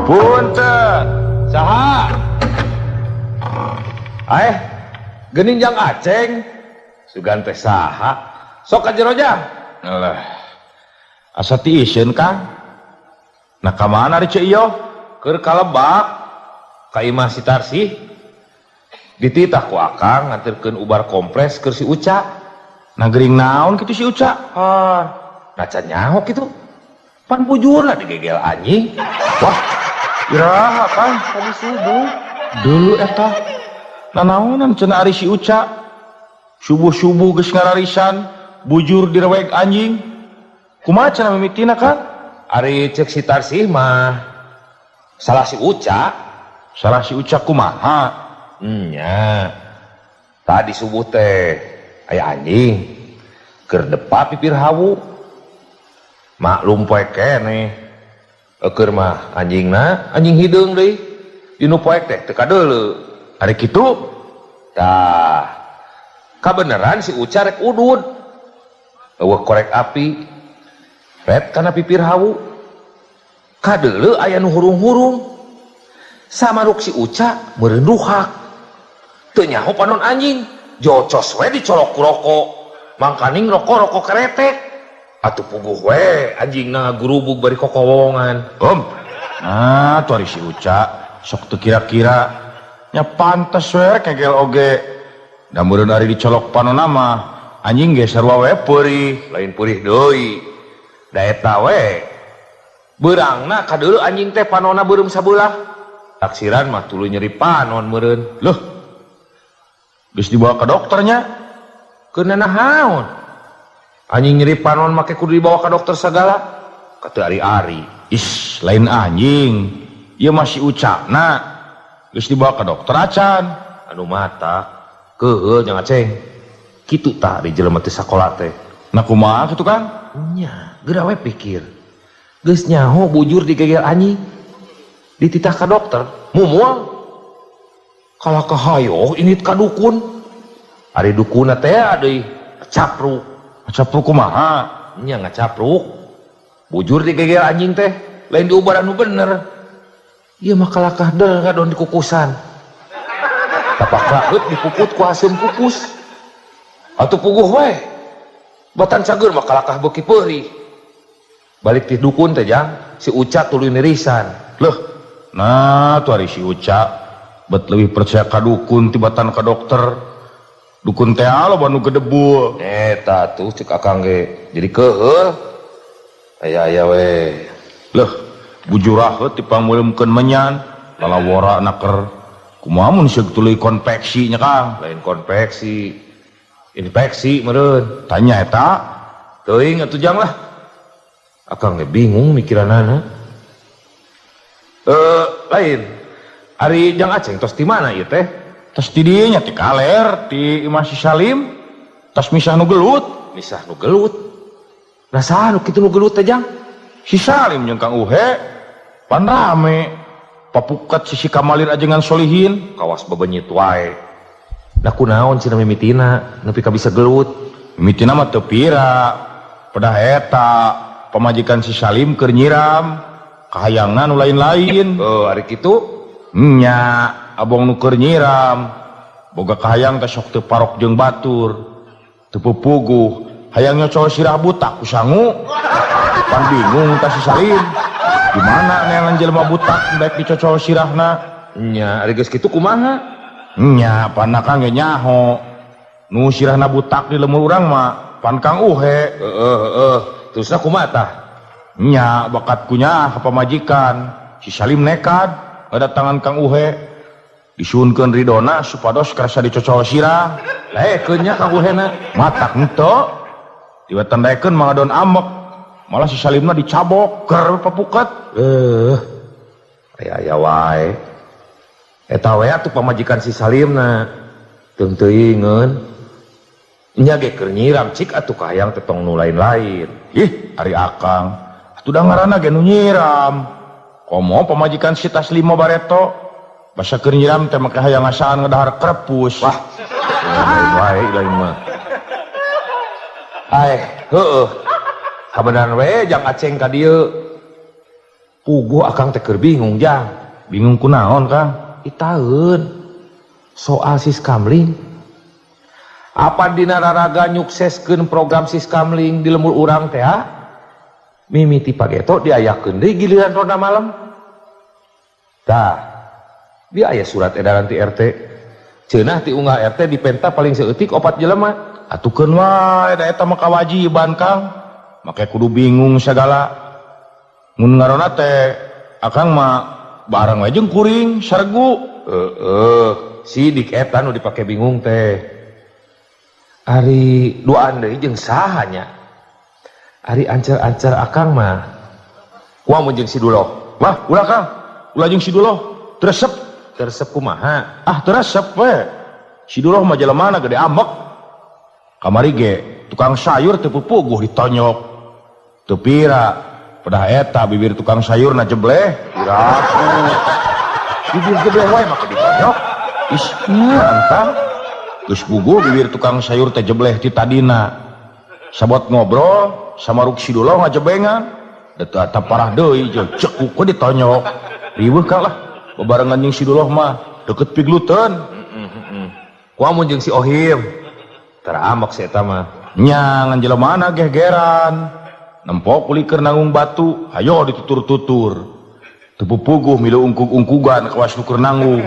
Punten. Saha? Eh, geuning Jang Aceng. Sugan teh saha? Sok ka jero, Jang. Alah. Asa tiiseun, Kang. Nah, ka mana ari Ceu Iyoh? Keur ka lebak ka imah si Tarsih. Dititah ku Akang nganterkeun ubar kompres keur si Uca. Nah, gering naon kitu si Uca? Ah, nah can nyaho kitu. Pan bujurna digegel anjing. Wah, iraha, Kang? Tadi subuh. Dulu eta. Nanaonan cenah ari si Uca? Subuh-subuh geus ngararisan, bujur direweg anjing. Kumaha cenah mimitina, Kang? Ari cek si Tarsih mah salah si Uca. Salah si Uca kumaha? Nya. Tadi subuh teh aya anjing keur depa pipir hawu. Maklum poek keneh. Keur mah anjingna anjing hideung deui. Dinu poek teh teu kadeuleu. Ari kitu? Tah. Kabeneran si Uca rek udud. Eueuh korek api. Ret kana pipir hawu. Kadeuleu aya nu hurung-hurung. Samaruk si Uca meureun ruhak. Teu nyaho panon anjing. Jocos we dicolok ku rokok. Mangkaning rokok-rokok keretek. Atuh puguh we anjingna gurubug bari kokowongan. Om. Nah, tuh ari si Uca sok teu kira-kira nya pantes we kegel oge. Da meureun ari dicolok panonna mah anjing ge sarua we peurih. Lain purih deui. Da eta we. Beurangna kadeuleu anjing teh panonna beureum sabelah. Taksiran mah tuluy nyeri panon meureun. Loh. Geus dibawa ke dokternya? Keur naon? Anjing nyeri panon make kudu dibawa ke dokter segala. Kata ari-ari. Is, lain anjing. Ieu mah si Ucana. Geus dibawa ke dokter acan. Anu mata. Keuheul Jang Aceng. Kitu tah di jelema teh sakola teh. Nah, kumaha kitu, Kang? Nya, geura we pikir. Geus nyaho bujur digegel anjing. Dititah ka dokter, mumul. Kalah kahayo ini ka dukun. Ari dukunna teh deui capruk. Capruk kumaha? Nya ngacapruk. Bujur digegel anjing teh, lain diubar anu bener. Ieu mah kalakah del ngadon dikukusan. Tapak raheut dipuput ku haseum kukus. Atuh puguh we. Batan cager mah kalakah beuki peurih. Balik ti dukun teh Jang, si Uca tuluy nirisan. Loh, nah tuh ari si Uca bet lebih percaya ka dukun tibatan ka dokter. Dukun teh loba nu gedebul. Eta tuh cek Akang ge jadi keuheul. Aya-aya we. Loh, bujur raheut dipangmeuleumkeun menyan, lalawora naker. Kumaha mun seug tuluy konveksi nya, Kang? Lain konveksi. Infeksi meureun. Tanya eta. Teuing atuh Jang lah. Akang ge bingung mikiranana. Eh, lain. Ari Jang Aceng tos di mana ieu teh? Tos di dieu nya ti kaler ti imah si Salim. Tos misah nu gelut. Misah nu gelut. Nah, saha nu kitu nu gelut teh, Jang? Si Salim jeung Kang Uhe pan rame. Papukat sisi Kamalir ajengan Solihin. Kawas bebenyit wae. Nah, kunaon cenah mimitina nepi ka bisa gelut? Mimitina mah teu pira. Pedah eta pamajikan si Salim keur nyiram. Kahayangna nu lain-lain. Oh, ari kitu? Nya, abong nu keur nyiram. Boga kahayang teh sok teu parok jeung batur. Teu pupuguh, hayang nyocol sirah butak ku sangu. Pan bingung tah si Salim. Gimana neangan jelema butak baik dicocol sirahna? Nya, ari geus kitu kumaha? Nya, pan Akang ge nyaho. Nu sirahna butak di lemur urang mah pan Kang Uhe. Heeh, heeh. Terusna kumaha tah? Nya, bakat kunya ka pamajikan. Si Salim nekat ngadatangan Kang Uhe. Disuhunkeun ridona supados karasa dicocol sirah. Laekeun nya Kang Uhena. Matak henteu. Diwetan daekeun mangadon amek. Malah si Salimna dicabok ger papukat. Aya-aya wae. Eta we atuh pamajikan si Salimna. Teung teuingeun. Nya ge keur nyiram cik atuh kahayang teh tong nu lain-lain. Ih, ari Akang. Atuh da ngaranna ge nu nyiram. Komo pamajikan si Taslima bareto. Basa keur nyiram teh make hayang ngasaan ngedahar krepus. Wah, lain wae lain mah. Ai, heueuh. Kabeneran we Jang Aceng ka dieu. Puguh akang teh keur bingung, Jang. Bingung kunaon, Kang? Itaeun soal siskamling. Apa dina raraga nyukseskeun program siskamling di lembur urang teh ah? Mimiti pageto diayakeun deui giliran ronda malam. Tah, dia aya surat edaran ti RT. Cenah ti unggal RT dipenta paling seutik 4 jelema. Atukeun wae da eta mah kawajiban, Kang. Make kudu bingung sagala. Mun ngaronda teh akang mah bareng we jeung kuring saregu. Heeh, sidik eta nu dipake bingung teh. Ari duaan deui jeung saha nya? Ari ancer-ancer akang mah kumaha mun jeung si Duloh? Wah, ulah Kang. Ulah jeung si Duloh. Teu resep. Teu resep kumaha? Ah, teu resep we. Si Duloh mah jelemana gede ambek. Kamari ge tukang sayur teu pupuguh ditonyok. Teu pira pedah eta bibir tukang sayurna jebleh. Piraku. Bibir jebleh wae mah ditonyok. Ih, nya entah. Geus puguh bibir tukang sayur teh jebleh ti tadina. Sabot ngobrol sama ruk si Duloh ngajebengan. Da teu atap parah deui jeung cekuk we ditonyok. Riweuh Kang lah. Bebarengan jeung si Duloh mah deket pigluteun. Kumaha mun jeung si Ohim? Teramak si eta mah. Nya ngan jelemana gegeran. Nempo kuliker nanggung batu, hayo ditutur-tutur. Teu pupuguh milu ungkug-ungkugan kawas nu keur nanggung.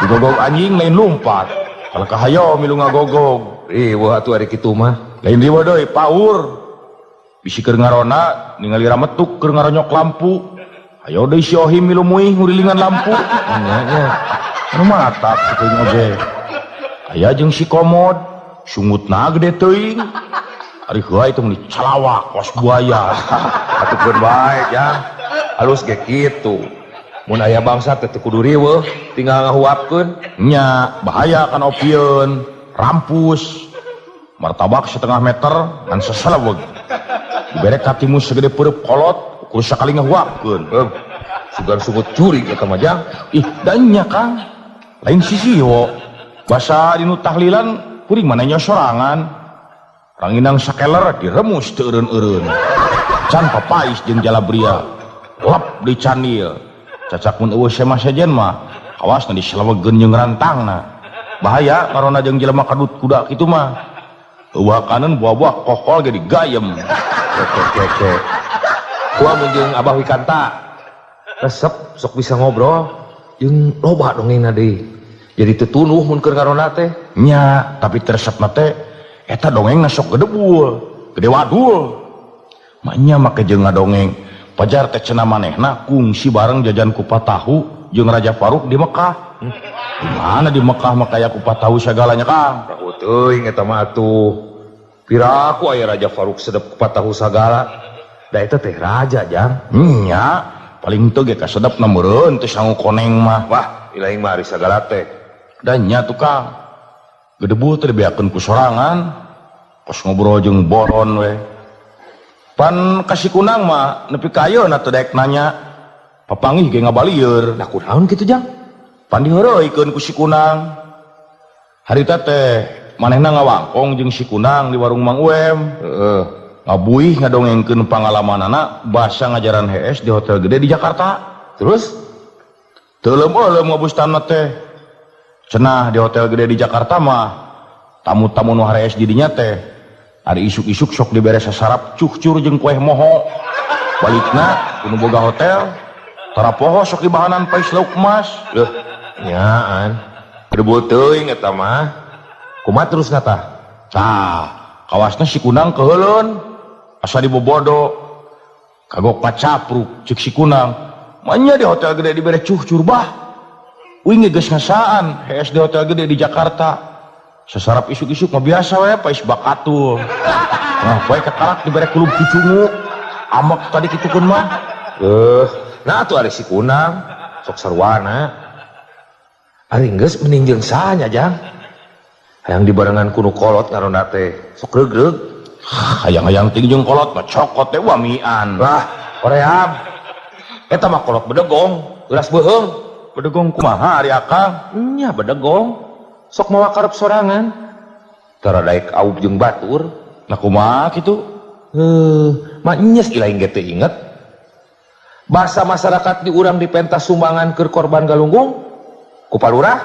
Digogog anjing lain lumpat. Kalau kahayo milu ngagogog. Riweuh atuh ari kitu mah. Lain riweuh deui paur. Bisi keur ngarona ningali rametuk keur ngaronyok lampu. Hayo deui si Ohim milu muih ngurilingan lampu. Nya nya. Anu matak teuing oge. Aya jeung si Komod, sungutna gede teuing. Ari heula itu meni calawak kos buaya. Atuh keun bae, Jang. Halus ge kitu. Mun aya bangsa teh teu kudu riweuh, tinggal ngahuapkeun. Nya, bahaya kan opieun, rampus. Martabak setengah meter ngan seseleweg. Dibere katimu segede peureub kolot, ukur sakali ngahuapkeun. Sugan sungut curi eta mah, Jang. Ih, da nya Kang. Lain sisiwo. Basa dinu tahlilan kuring mah nanya sorangan. Ranginang sakeler diremus teu eureun-eureun. Can papais jeung jalabria. Lep di candil. Cacak mun eueuh semah sejen mah kawasna diselewegkeun jeung rantangna. Bahaya karona jeung jelema kadut kuda kitu mah. Eueuh kanen buah-buah kokol ge digayem. Keke. Kumaha mun jeung Abah Wikanta? Resep sok bisa ngobrol jeung loba dongengna deui. Jadi teu tunuh mun keur ngarona teh. Nya, tapi teu resepna teh eta dongengna sok gedebul, gede wadul. Maknya make jeung ngadongeng. Pajar teh cenah manehna kungsi bareng jajan kupat tahu jeung Raja Faruk di Mekah. Di mana di Mekah mah kaya kupat tahu sagalanya, Kang? Rahu teuing eta mah atuh. Piraku aya Raja Faruk sedep kupat tahu sagala. Da eta teh raja, Jang. Nya, paling teu ge kasedepna meureun teu sangu koneng mah. Wah, ilaing mah ari sagala teh. Da nya tukang. Gedebul teh dibeakeun ku sorangan. Kos ngobrol jeung boron we. Pan kasih kunang mah nepi ka ayeuna teu daek nanya. Papanggih ge ngabalieur. Nah kunaon kitu, Jang? Pan diheureuykeun ku si Kunang. Harita teh manehna ngawangkong jeung si Kunang di warung Mang Uem. Heeh. Ngabuih ngadongengkeun pangalamanana basa ngajaran HS di hotel gede di Jakarta. Terus? Teu leumeum ngabustana teh. Cenah di hotel gede di Jakarta mah tamu-tamu nu harees di dinya teh ari isuk-isuk sok dibere sasarap cucur jeung kueh moho. Balikna ku nu boga hotel tara poho sok dibahanan pais lauk emas. Leuh, nyaan. Gedebul teuing eta mah. Kumaha terusna tah? Tah, kawasna si Kunang keuheuleun asa dibobodo. Kagok pacapruk ceuk si Kunang. Manya di hotel gede dibere cucur bah. Uing ge geus ngasaan HS di hotel gede di Jakarta. Sasarap isuk-isuk mah biasa we pais bakatul. Nah, poe kakalak dibere kulub cucungu. Amek tadi kitukeun mah. Nah atuh ari si Kunang sok sarwana. Ari geus mending jeung saha nya, Jang? Hayang dibarengan ku nu kolot ngaronda teh sok regreg. Hayang-hayang ting jeung kolot mah cokot teh wamian. Lah, koream. Eta mah kolot bedegong, geuras beuheung. Bedegong kumaha ari akang? Nya bedegong. Sok mawa karep sorangan. Tara daek aub jeung batur. Nah kumaha kitu? Heuh, mah nyes ilaing ge teu inget. Basa masyarakat di urang dipentas sumbangan keur korban galunggung ku palurah.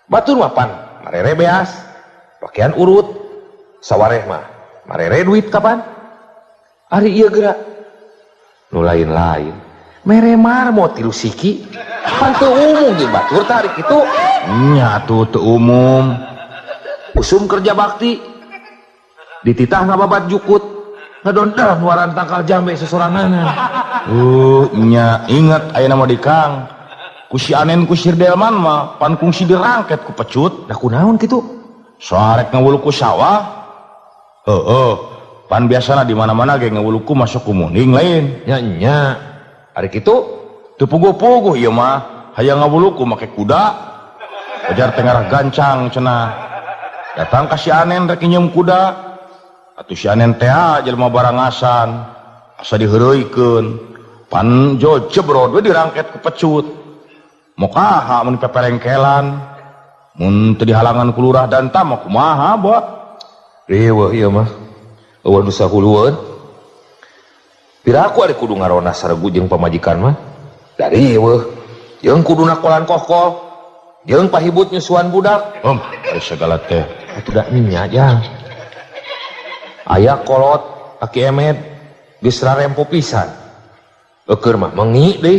Batur mah pan marere beas, pakaian urut, sawareh mah marere duit kapan? Ari ieu geura nu lain-lain. Mere marmot tilu siki. Pan teu umum jeung batur tarik kitu. Nya atuh teu umum. Usum kerja bakti. Dititah ngababat jukut. Ngedondel nuaran tangkal jambe sesoranganan. Nya inget ayeuna mah di Kang. Ku si Anen ku si Delman mah pan kungsi dirangket ku pecut. Nah kunaon kitu? Soarek ngawuluku sawah. Heeh. Pan biasana di mana-mana ge ngawuluku masuk ku munding lain. Nya nya. Ari kitu teu puguh-puguh ieu mah. Hayang ngawuluku make kuda. Ajar teh ngarah gancang cenah. Datang ka si Anen rek nyeum kuda. Atuh si Anen teh jelema barangasan. Asa diheureuykeun. Pan jojebrod we dirangket ku pecut. Mokaha mun peperengkelan. Mun teu dihalangan ku lurah dan tama kumaha boa. Riweuh ieu mah. Eueuh nu sahulueun. Piraku ari kudu ngarona saregu jeung pamajikan mah. Da riweuh. Jeung kudu nakolan kohkol. Jeung pahibut nyusuan budak. Om, ari sagala teh. Atuh da nya jang. Aya kolot aki emed geus rarempo pisan. Eukeun mah mengi deui.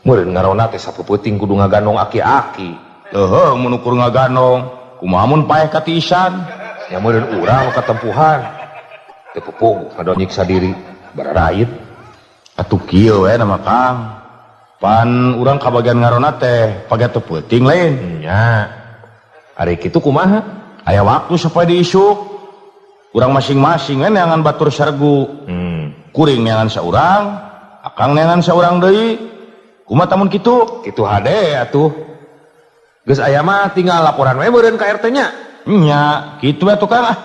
Meureun ngarona teh sapeupeting kudu ngagandong aki-aki. Heuheuh mun ukur ngagandong, kumaha mun paeh katiisan? Nya meureun urang katempuhan. Teu pupuguh ngadon nyiksa diri bararaid. Atuh kieu we nama Kang. Pan urang kabagian ngarona teh page teu peuting lain. Nya. Ari kitu kumaha? Aya waktu supaya diisuk. Urang masing-masing we neangan batur sargu. Kuring neangan saurang, akang neangan saurang deui. Kumaha tamun kitu? Kitu hade atuh. Geus aya mah tinggal laporan we meureun ka RT nya. Nya, kitu atuh Kang ah.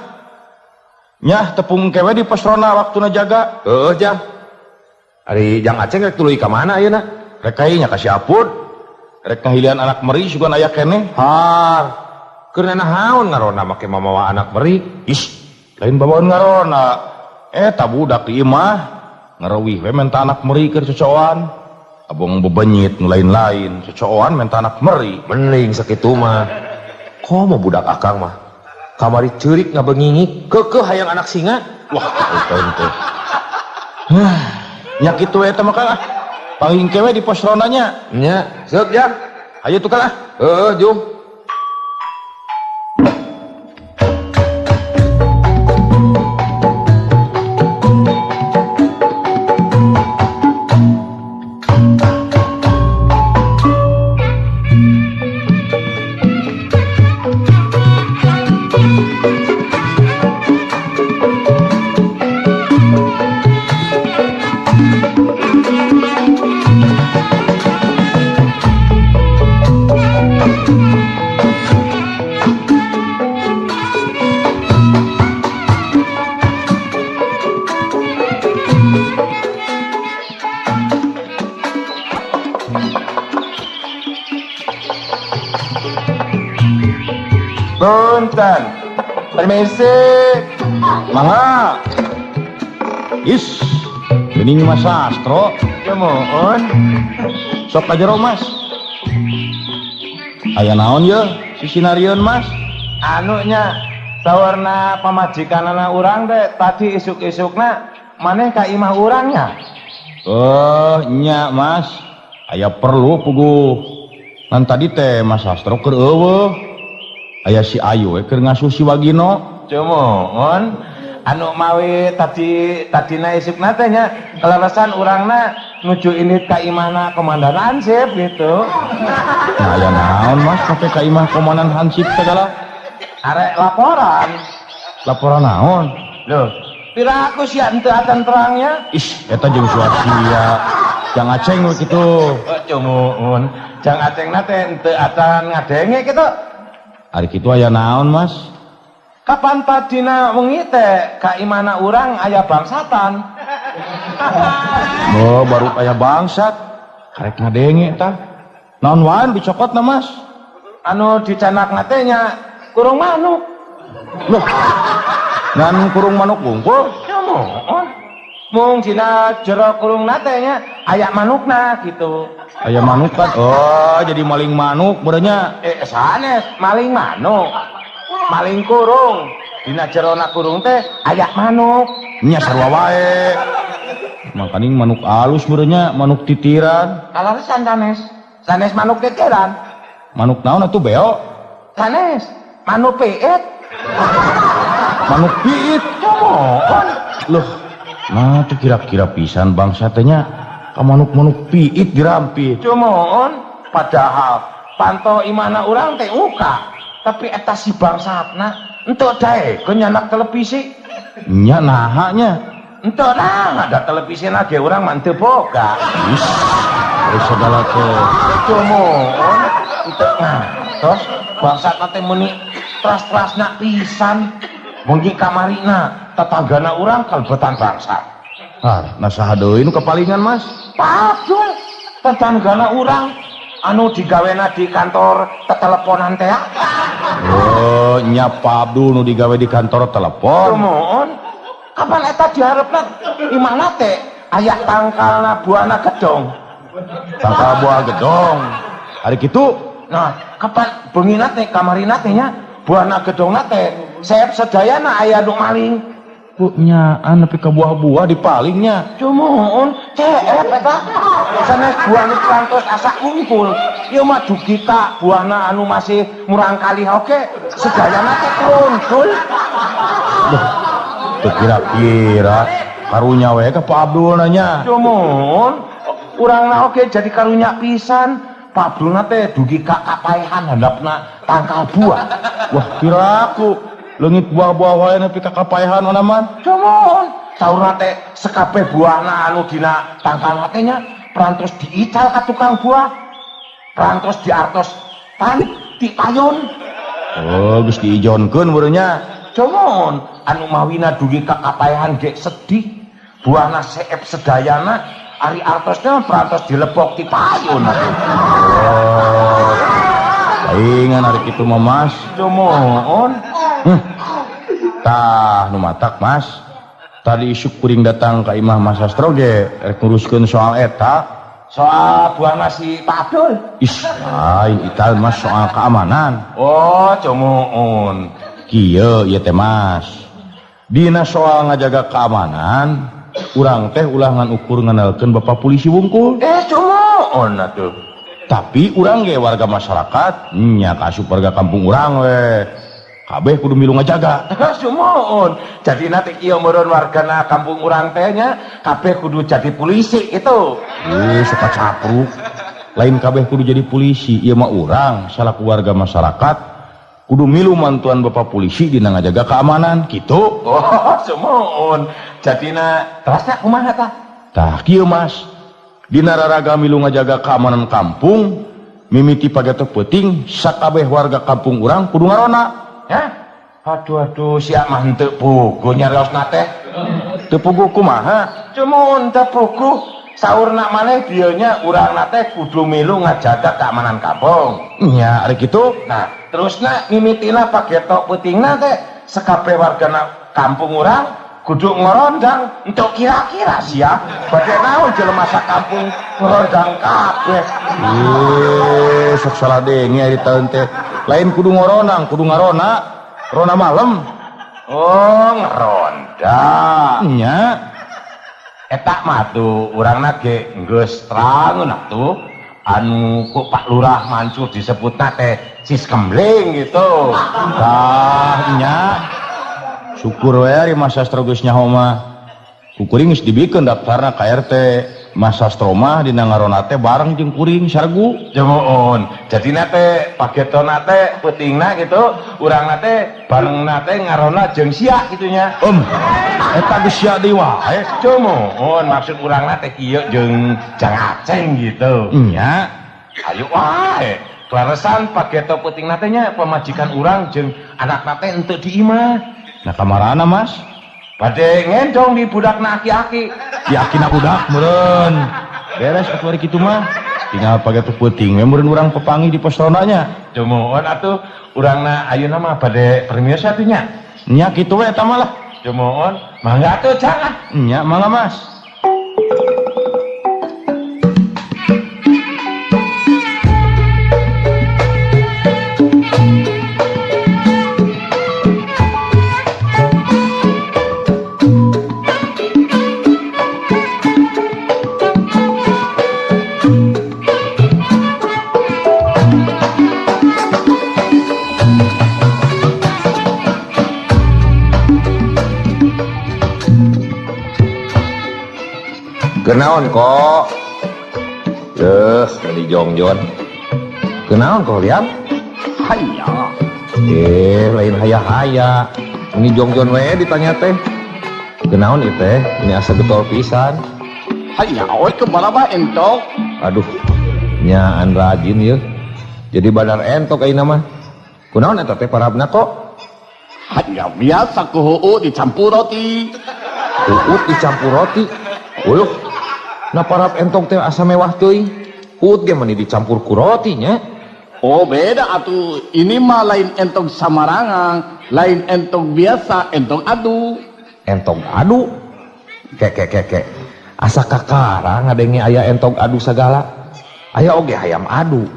Nyah tepung kewe di pos ronda waktuna jaga. Heuh jang. Ari Jang Aceng rek tuluy ka mana ayeuna? Rek ka nya ka si Apud. Rek ngahilian anak meri sugan aya keneh. Har. Keur nanahaon ngarona make mamawa anak meri? Ih, lain bawaan ngarona. Eta budak di imah ngareuwih we menta anak meri keur cocoan. Abong bebenyit nu lain-lain, cocoan menta anak meri. Mending sakitu mah. Komo budak akang mah. Kamari ceurik ngabengingik, keukeuh hayang anak singa. Wah, eta teh. Hah, nya kitu eta mah Kang ah. Panging kewe di pos rondanya. Nya, seuk jang. Hayu tuh Kang ah. Heueuh, jung. Punten. Permisi. Mangga. Is, geuning Mas Sastro. Cemoon. Sok ka jero Mas. Aya naon ye sisinarieun Mas? Anu nya sawarna pamajikanana urang teh tadi isuk-isukna maneh ka imah urangnya. Oh, nya Mas. Aya perlu puguh. Ngan tadi teh Mas Sastro keur eueuh. Aya si Ayu we keur ngasuh si Wagino. Cemoon. Anu mawi tadi tadina isukna teh nya kelelesan urangna nuju indit ka imahna Komandan Hansip gitu. Nah, aya naon Mas sampai ka imah Komandan Hansip segala? Arek laporan. Laporan naon? Loh, pira aku sia henteu acan terangnya? Ih, eta jeung sia-sia. Jang Aceng we kitu. Oh, cumuun. Jang Acengna teh henteu acan ngadenge kitu. Ari kitu aya naon, Mas? Kapan tadina wengi teh ka imahna urang aya bangsatan? Oh, baru aya bangsat. Karek ngadenge tah. Naon wae dicokotna, Mas? Anu dicanakna teh nya kurung manuk. Loh, ngan kurung manuk bungkul? Cumuun. Mung dina jero kurungna teh nya aya manukna gitu. Aya manuk kan? Oh, jadi maling manuk berenya. Sanes maling manuk. Maling kurung. Dina jerona kurung teh aya manuk. Nya sarua wae. Makaning manuk alus berenya, manuk titiran. Kaleresan sanes. Sanes manuk titiran. Manuk naon atuh beo? Sanes manuk piit. Manuk piit. Cumuhun. Loh, nah tuh kira-kira pisan bangsa teh nya ka manuk-manuk piit dirampit. Cumuhun, padahal panto imahna urang teh uka, tapi eta si bangsatna henteu daekeun nyanak televisi. Nya naha nya? Henteu nah, ada televisina ge urang mah henteu boga. Is, ari sagala teh. Cumuhun, henteu ngantos bangsatna teh meuni tras-trasna pisan. Bengi kamarina tetanggana urang kalebetan bangsat. Ah, nah saha deui nu kapalingan, Mas? Padul tetanggana urang anu digawena di kantor teteleponan teh. Oh, nya Pak Abdul nu digawe di kantor telepon. Cumuhun, kapan eta diharepna imahna teh aya tangkalna buahna gedong. Tangkal buah gedong. Ari kitu? Nah, kapan bengina teh kamarina teh nya buahna gedongna teh seep sedayana aya nu maling. Bu, nyaan nepi ka buah-buah dipalingnya. Cumuhun, ceep eta. Sanes buah nu parantos asa unggul. Ieu mah dugi ka buahna anu masih murang kali oge sedayana teh kerundul. Duh, teu kira-kira karunya we ka Pak Abdul nanya. Cumuhun, urangna oge jadi karunya pisan. Pak Abdulna teh dugi ka kapaehan handapna tangkal buah. Wah, kiraku leungit buah-buah wae nepi ka kapaehan mana man. Cumuhun, saurna teh sekabeh buahna anu dina tangkalna teh nya parantos diical ka tukang buah. Parantos diartos pan dipayun. Oh, geus diijonkeun meureun. Cumuhun, anu mawina dugi ka kapaehan ge sedih. Buahna seep sedayana ari artosna parantos dilebok ti payun atuh. Oh. Palingan ari kitu mah, Mas. Cumuhun. Tah nu matak, Mas. Tadi isuk kuring datang ka imah Mas Sastro ge rek nguruskeun soal eta. Soal buah nasi Pak Abdul. Ih, lain ital Mas, soal keamanan. Oh, cumuhun. Kieu ieu teh, Mas. Dina soal ngajaga keamanan, urang teh ulah ngan ukur ngandalkeun Bapak polisi wungkul. Cumuhun atuh. Tapi urang ge warga masyarakat, nya kasup warga kampung urang we. Kabeh kudu milu ngajaga. Cumuhun. Jadi nanti kieu meureun wargana kampung urang teh nya kabeh kudu jadi polisi itu. Suka capruk. Lain kabeh kudu jadi polisi, ieu mah urang salaku warga masyarakat kudu milu mantuan Bapak polisi dina ngajaga keamanan gitu. Oh, sumuhun. Jadina terasna kumaha tah? Tah kieu, Mas. Dina raraga milu ngajaga keamanan kampung, mimiti pageto peuting sakabeh warga kampung urang kudu ngarona. Hah? Aduh aduh, sia mah henteu puguh nyariosna teh. Teu puguh kumaha? Cumuhun teu puguh. Saurna maneh dieu nya urangna teh kudu milu ngajaga keamanan kampung. Nya ari kitu. Nah, terusna mimitina pageto peutingna teh sekabeh wargana kampung urang kudu ngorondang. Entuk kira-kira sia bade naon jelema sakampung ngorondang kabeh. Sok salah denge ari taun teh. Lain kudu ngorondang, kudu ngarona. Rona malam. Oh, ngeronda. Nya. Eta mah tuh urangna ge geus terang atuh. Anu ku Pak Lurah Mansur disebutna teh Siskemling gitu. Tah nya. Syukur we ari Mas Sastro geus nyaho mah. Ku kuring geus dibikeun daftarna ka RT. Mas Sastro mah dina ngarona teh bareng jeung kuring sargu. Cumuhun. Jadina teh pagetona teh peutingna gitu, urangna teh barengna teh ngarona jeung sia kitu nya. Om, eta geus sia deui wae. Cumuhun, maksud urangna teh kieu jeung Jang Aceng gitu. Nya. Ayo wae. Klarasan pageto peutingna teh nya pamajikan urang jeung anakna teh henteu di imah. Nah kamarana, Mas? Bade ngendong di budakna aki-aki. Yakin budak meureun. Beres atuh ari kitu mah. Tinggal pageto peuting we meureun urang pepanggih di pos rondanya. Cumuhun atuh urangna ayeuna mah bade permios atuh nya. Nya kitu we eta mah lah. Jumuhun, mangga atuh jangan. Nya mangga Mas. Kenaon kok? Leuh, di jongjon. Kenaon kok liam? Haya. Lain haya-haya. Ini jongjon we ditanya teh. Kenaon ieu teh? Ini asa getol pisan. Haya, oi kemana ba entok? Aduh, nyaan rajin yeuh. Jadi badar entok ayeuna mah. Kunaon eta teh parabna kok? Haya, biasa ku huut dicampur roti. Huut dicampur roti. Uluh, nah parab entong teh asa mewah teuing. Huut ge mani dicampur ku roti nya. Oh beda atuh, ini mah lain entong samarangan, lain entong biasa, entong adu. Entong adu? Ke ke ke ke. Asa kakara ngadenge aya entong adu sagala. Aya oge hayam adu.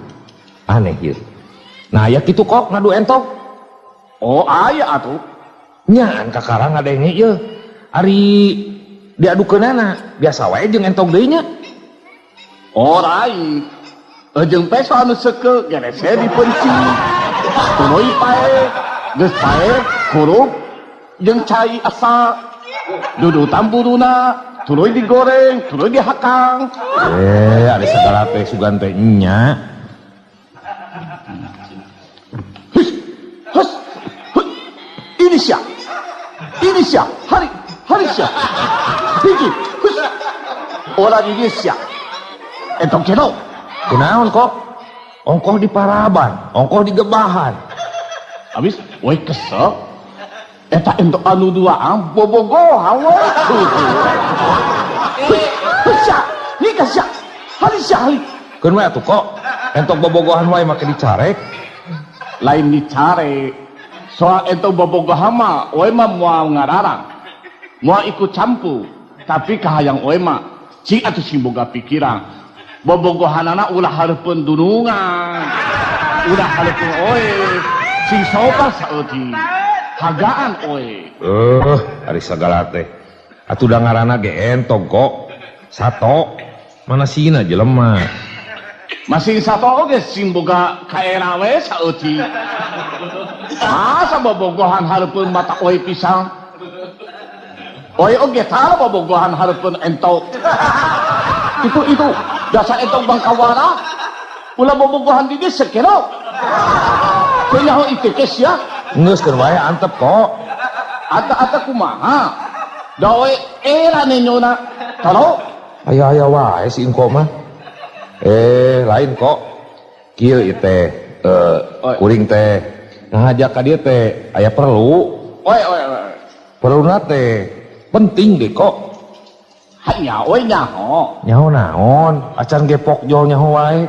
Aneh ieu. Nah aya kitu kok ngadu entong? Oh aya atuh. Nyaan kakara ngadenge ieu. Ari diadukeunana biasa wae jeung entong deui nya. Oh rai. Jeung peso anu seukeut gerese dipenci. Tuluy pae, geus pae kurup jeung cai asa. Dudutan buruna, tuluy digoreng, tuluy dihakang. Ari sagala teh sugan teh nya. Hus, hus, hus. Ini sia. Ini sia, hari, hari sia. Hiji, hus. Ora di dieu sia. Entong ceno. Kunaon kok? Ongkoh di paraban, ongkoh di gebahan. Habis, we kesel. Eta entok anu duaan bobogohan we. Hus, sia. Nika sia. Hari sia hari. Keun we atuh kok. Entok bobogohan wae make dicarek. Lain dicarek. Soal entok bobogohan mah we mah moal ngararang. Moal ikut campur. Tapi kahayang we mah cing atuh sing boga pikiran. Bobogohanana ulah hareupeun dunungan. Ulah hareupeun oe. Sing sopan saeutik. Hagaan oe. Ari sagala teh. Atuh da ngaranna ge entong kok. Sato mana sina jelema. Masing sato oge sing boga kaera we saeutik. Masa bobogohan hareupeun mata oe pisang. Oe oge tara bobogohan hareupeun entong. Itu dasar entong bangkawara. Ulah bobogohan di dieu sekero. Teu nyaho itu kes ya. Geus keun wae antep kok. Ata-ata kumaha? Da oe era nenyona. Taro? Aya-aya wae si engko mah. Lain kok. Kieu ieu teh, kuring teh ngajak ka dieu teh aya perlu. Oe oe oe. Perluna teh penting deh kok. Hanya oe nyaho. Nyaho naon? Acan ge pokjol nyaho wae.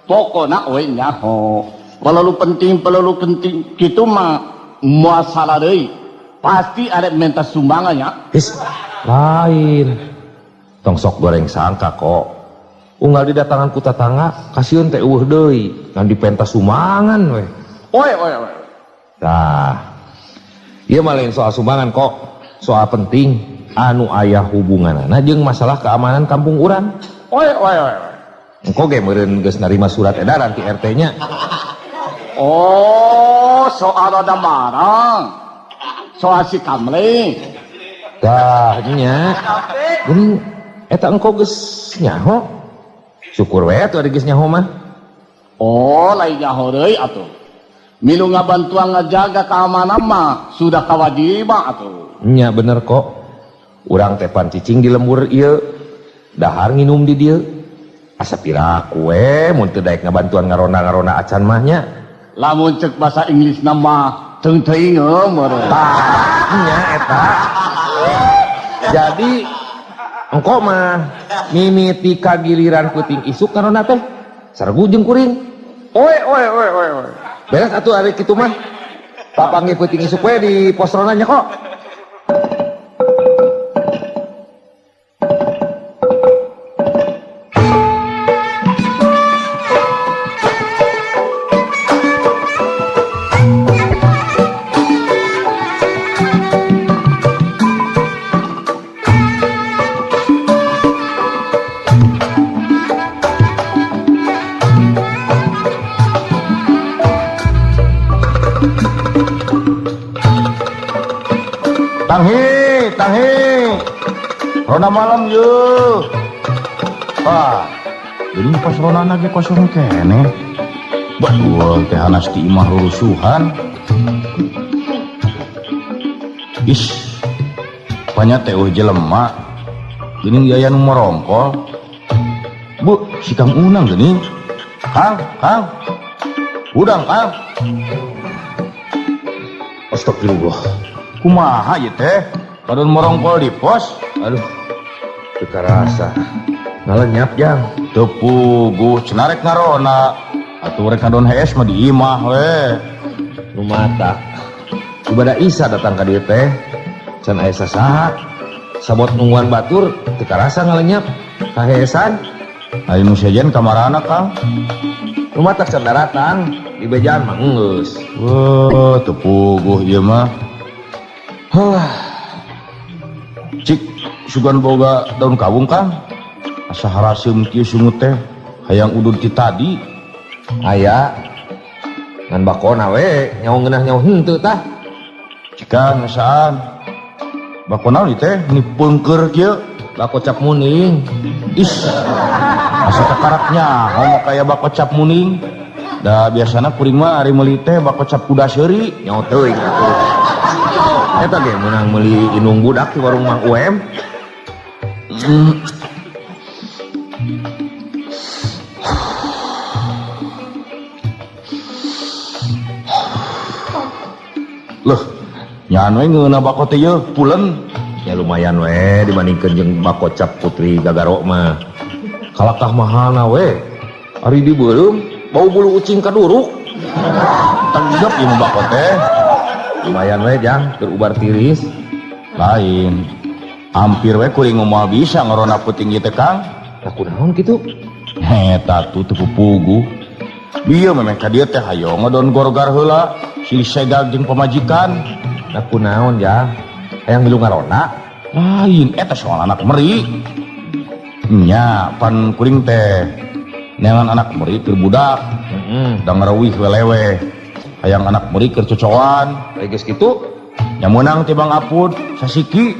Pokona oe nyaho. Perlu penting kitu mah moal salah deui. Pasti ada minta sumbangan ya. His, lain. Tong sok goreng sangka kok. Unggal didatangan ku tatangga, kasieun teh eueuh deui, ngan dipenta sumbangan we. Oe oe oe. Tah. Ieu mah lain soal sumbangan kok, soal penting anu aya hubunganana jeung masalah keamanan kampung urang. Oe oe oe. Engko ge meureun geus narima surat edaran ti RT nya. Oh, soal ada barang. Soal si kamling. Tah nya. Geuning eta engko geus nyaho. Syukur we atuh ari geus nyaho mah. Oh, lain nyaho deui atuh. Milu ngabantuan ngajaga keamanan mah sudah kewajiban atuh. Nya bener kok. Urang teh pan cicing di lembur ieu, dahar nginum di dieu. Asa piraku we mun teu daek ngabantuan ngarona-ngarona acan mah nya. Lamun cek bahasa Inggris nama teung teuing meureun. Tah nya eta. Jadi engko mah mimiti kagiliran peuting isuk ngarona teh sargu jeung kuring. Oe oe oe oe oe. Beres atuh ari kitu mah. Papanggih peuting isuk we di pos ronda nya kok. Tanghi, tanghi. Ronda malam yeuh. Wah, ini pas ronda ge kosong keneh. Betul teh hanas di imah rurusuhan. Is, banyak teh eueuh jelema. Geuning aya nu morongkol. Bu, si Kang Unang geuning. Kang, Kang. Udang, Kang. Astagfirullah. Kumaha ieu teh? Padon morongkol di pos. Aduh, teu karasa. Ngalenyap jang. Teu puguh cenah rek ngarona. Atuh rek ngadon hees mah di imah we. Nu mata. Ibadah Isa datang ka dieu teh. Can aya sasaha. Sabot nungguan batur teu karasa ngalenyap. Kaheesan. Ari nu sejen kamarana, Kang? Nu matak can daratang, di bejaan mah geus. Wah, teu puguh ieu mah. Hah. Cik, sugan boga daun kawung, Kang. Asa haraseum kieu sungut teh, hayang udud ti tadi. Aya. Ngan bakona we, nyaho ngeunah nyaho henteu tah. Cikan ngesaan. Bako naon ieu teh? Ni peungkeur kieu. Bako cap muning. Is. Asa kakaraknya, ngomong kaya bako cap muning. Da biasana kuring mah ari meuli teh bako cap kuda seuri. Nyaho teuing atuh. Eta ge meunang meuli inung budak di warung Mang UM. Loh, nyan we ngeunah bako teh yeuh pulen. Ya lumayan we dibandingkeun jeung bako cap Putri Gagaro mah. Kalakah mahalna we. Ari dibeuleum bau bulu ucing kaduruk. Tanggep ieu mah bako teh. Lumayan we jang keur ubar tiris. Lain. Hampir we kuring moal bisa ngarona peuting ieu teh, Kang. Tah kunaon kitu? Heta tuh teu puguh. Bieu memeh ka dieu teh hayo ngodon gorgar heula, silih segag jeung pamajikan. Tah kunaon jang? Hayang milu ngarona? Lain eta soal anak meri. Nya pan kuring teh neangan anak meri keur budak. Da ngareuwih weleweh. Hayang anak meri keur cocoan. Ai geus kitu? Nya meunang ti Bang Apud sasiki.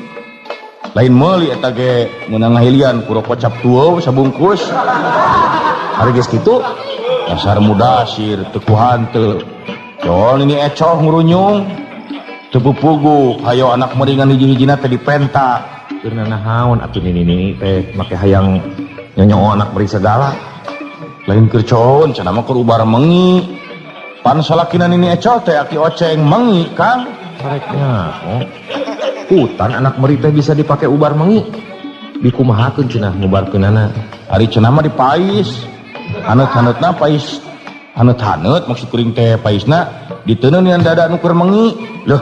Lain meuli eta ge meunang ngahilian ku rokok cap tueuh sabungkus. Ari geus kitu? Dasar mudasir teu kuhanteu. Jol ini ecoh ngurunyung. Teu puguh hayo anak meringan hiji-hijina teh dipenta. Keur nanaon atuh nini-nini teh make hayang nyonyoo anak meri segala. Lain keur coon cenah mah keur ubar mengi. Pan salakina nini ecoh teh aki oceng mengi, Kang. Sareknya, oh. Hutan anak meri teh bisa dipake ubar mengi. Dikumahakeun cenah ngubarkeunana. Ari cenah mah dipais. Haneut-haneutna pais. Haneut-haneut maksud kuring teh paisna diteuneu nian dada nu keur mengi. Loh,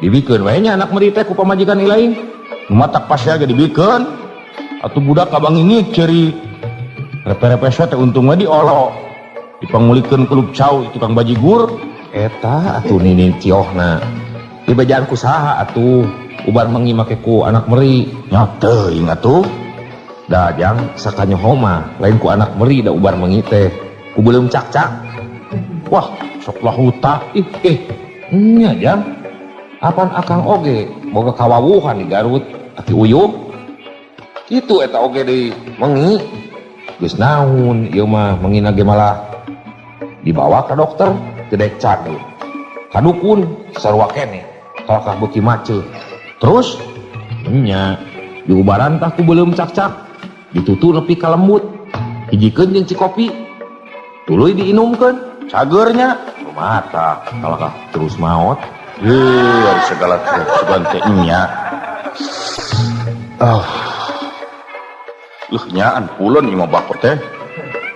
dibikeun we nya anak meri teh ku pamajikan ilaing. Nu matak pas ge dibikeun. Atuh budak kabangingik ceuri. Repe-repe teh untung we diolo. Dipangulikeun ku cau tukang bajigur. Eta atuh nini ciohna. Dibejaan ku saha atuh ubar mengi make ku anak meri. Nya teuing atuh. Da jang sakanyoho mah lain ku anak meri da ubar mengi teh. Ku beuleum cakcak. Wah, sok lahuta. Ih, nya jang. Apan akang oge boga kawawuhan di Garut aki uyuh. Kitu eta oge deui mengi. Geus naon ieu mah mengina ge malah dibawa ka dokter teu daek cageur. Ka dukun sarua keneh. Kalakah beuki maceuh. Terus nya diubaran tah ku beuleum cakcak. Ditutu nepi ka lembut. Hijikeun jeung cikopi. Tuluy diinumkeun. Cageurnya mata kalakah terus maot. Heuh, ari segala sugan teh nya. Ah. Leuh nyaan pulon ieu mah bako teh.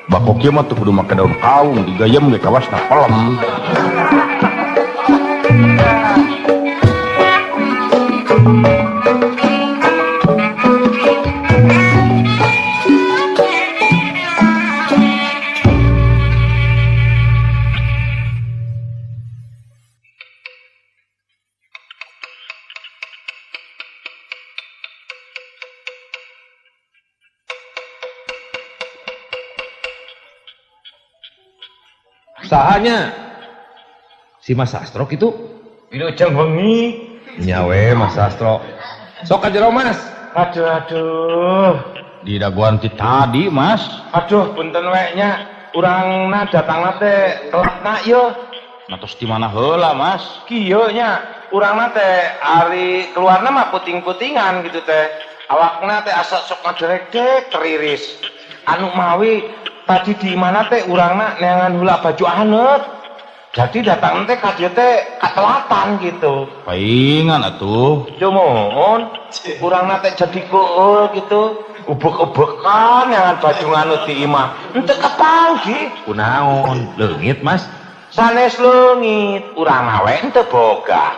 Bako kieu mah teu kudu make daun kawung digayem ge kawasna pelem. Sahanya si Mas Sastro itu Wilujeng wengi. Nya we Mas Sastro. Sok ka jero Mas. Aduh aduh. Di daguan ti tadi Mas. Aduh punten we nya. Urangna datangna teh telatna ieu. Matos di mana heula Mas? Kieu nya. Urangna teh ari keluarna mah puting-putingan gitu teh. Awakna teh asa sok ngaderedek teriris. Anu mawi tadi di mana teh urangna neangan heula baju anet. Jadi datang teh ka dieu teh katelatan gitu. Paingan atuh. Cumun urangna teh jadi keul gitu. Ubek-ubekan neangan baju nganut di imah. Henteu kapanggih. Kunaon? Leungit Mas. Sanes leungit, urang we henteu boga.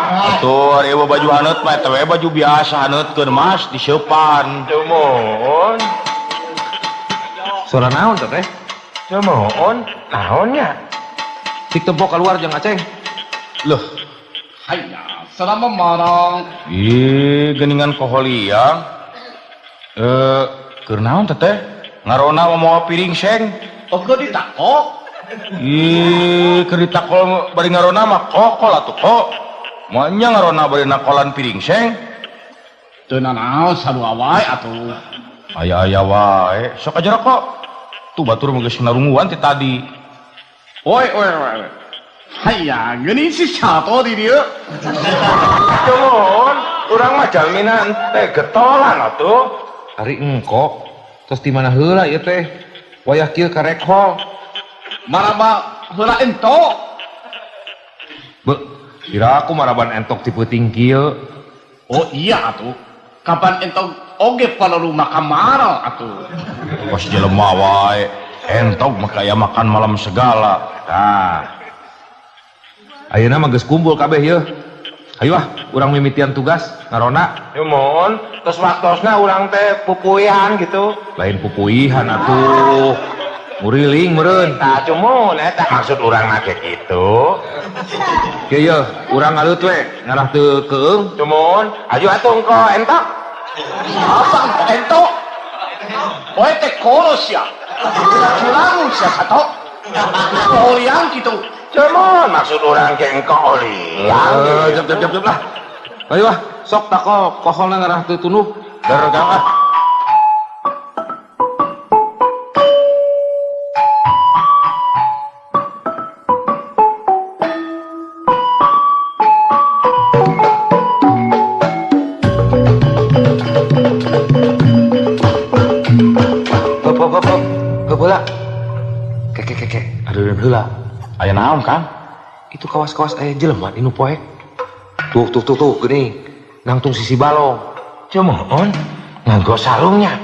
Atuh ari baju haneut mah eta we baju biasa haneutkeun Mas diseupan. Cumun. Suara naon teh? Cumun, naonnya? Cik tempo keluar jeung Aceng. Loh. Hayya, selama marang. Ih, geuningan koholiang. Keur naon teh? Ngarona mawa piring seng. Oh, keur ditakok. Ih, keur ditakol bari ngarona mah kokol atuh kok. Moal nya ngarona bari nakolan piring seng. Teu nanaon sarua wae atuh. Aya-aya wae, sok aja rokok. Tuh batur mah geus narunguan ti tadi. Oi oi oi. Hayya, geuning si Sato di dieu. Cumun, urang mah jalmina teh getolan atuh. Ari engko, tos di mana heula ieu teh? Wayah kieu karekhol. Maraba heula entok. Be, kira aku maraban entok ti peuting kieu. Oh iya atuh. Kapan entok oge perlu makan marang atuh. Kos jelema wae, entok mah kaya makan malam segala. Tah. Ayeuna mah geus kumpul kabeh yeuh. Hayu ah, urang mimitian tugas ngarona. Nuhun, terus waktosna urang teh pupuihan gitu. Lain pupuihan atuh. Muriling meureun. Tah cumun eta maksud urang mah kitu. Kieu yeuh, urang ngaleut we ngarah teu keung. Cumun, ayo atuh engko entok. Apa engko entok? Oe teh koros ya. Curang sia sato. Oliang kitu. Cumun maksud urang ge engko oliang. Jap jap jap lah. Ayo ah, sok takol koholna ngarah teu tunduh. Dergang ah. Aya naon, Kang? Itu kawas-kawas aya jelema di nu poek. Tuh tuh tuh tuh geuning. Nangtung sisi balong. Cumun nganggo sarungnya.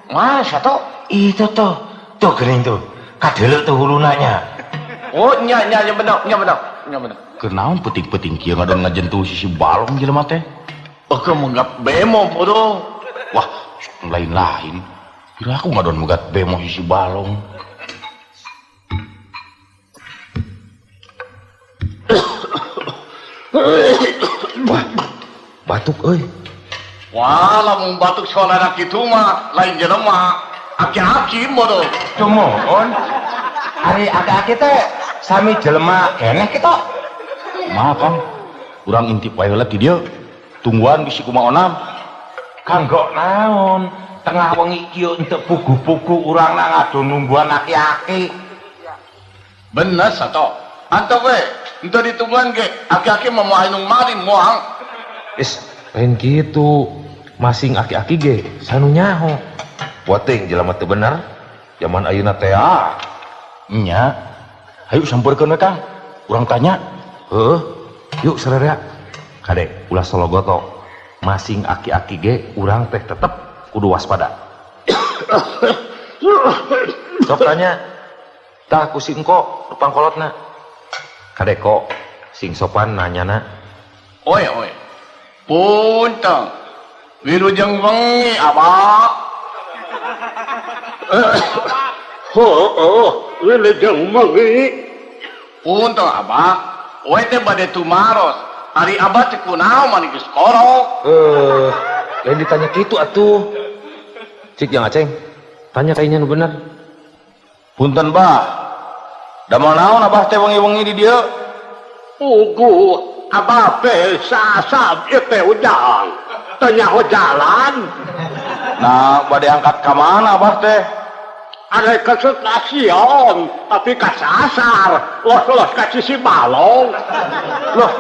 Masa tuh? Itu tuh. Tuh geuning tuh. Kadeuleu tuh hulunanya. Oh, nya nya nya bener, nya bener, nya bener. Keur naon peuting-peuting kieu ngadon ngajentuh sisi balong jelema teh? Eueuh megat bemo bodoh. Wah, lain-lain. Kira aku ngadon megat bemo sisi balong. Wah, batuk euy. Wah, lamun batuk soalna kitu mah lain jelema, aki-aki bodoh. Cumun, ari aki-aki teh sami jelema keneh kitu. Maaf, Kang. Urang intip wae heula ti dieu. Tungguan bisi kumaha onam. Kanggo naon? Tengah wengi kieu henteu pugu-pugu urangna ngadon nungguan aki-aki. Bener sato. Antok we, henteu ditungguan ge, aki-aki mah moal nu maling moal. Is, lain kitu. Masing aki-aki ge sanu nyaho. Poting jelema teu bener. Zaman ayeuna teh ah. Nya. Hayu sampeurkeun we, Kang. Urang tanya. Heuh. Yuk sararea. Kade ulah sologoto. Masing aki-aki ge urang teh tetep kudu waspada. Sok tanya. Tah ku si engko nu pangkolotna. Kade kok sing sopan nanyana. Oi oi. Punten. Wilujeng wengi abah. Heuh, wilujeng wengi. Punten abah. Oe teh bade tumaros. Ari abah teh kunaon mani geus korok. Lain ditanya kitu atuh. Cik yang Aceng, tanya kayaknya nu bener. Punten bah. Damel naon abah teh wengi-wengi di dieu? Puguh abah teh sasab ieu teh Ujang. Teu nyaho jalan. Nah, bade angkat ka mana abah teh? Arek ke stasiun, tapi kasasar. Los-los ka sisi balong. Loh,